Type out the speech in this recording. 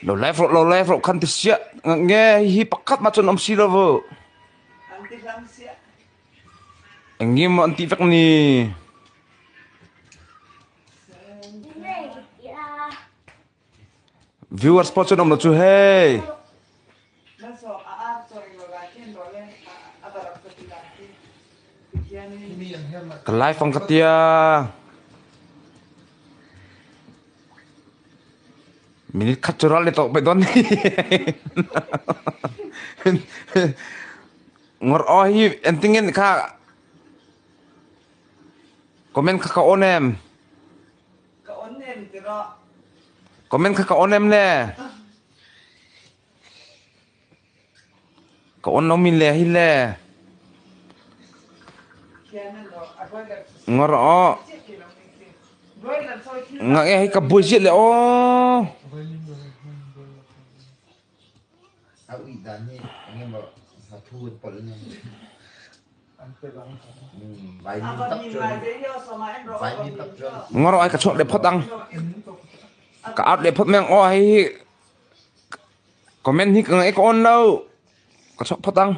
Lo live rawh, lo live rawh khan ti siah nge hi pakhat mah chuan awm si lo vu. An ti hlam siah. Eng nge maw an tih vek ni. Viewers pawh chuan awm lo chu hei. Ka live ang ka tia. Minute khat chu ral le tawh mai dawn ni. Ngawr aw hi engtin nge kha comment kha ka on em? Ka on em ti rawh. Comment kha ka on em le? Ka on lo min le hi le. Ngawr aw. Nga nge hei ka buai ziah le aw. A uih dan hi engemaw hlathu an pawlh nen. Vaimin tak chuan vaimin tak chuan. Ngawr ai ka chhuak leh phawt ang. Ka out leh phawt mai ang aw hei hi comment hi ka ngaih ka on lo. Ka chhuak phawt ang.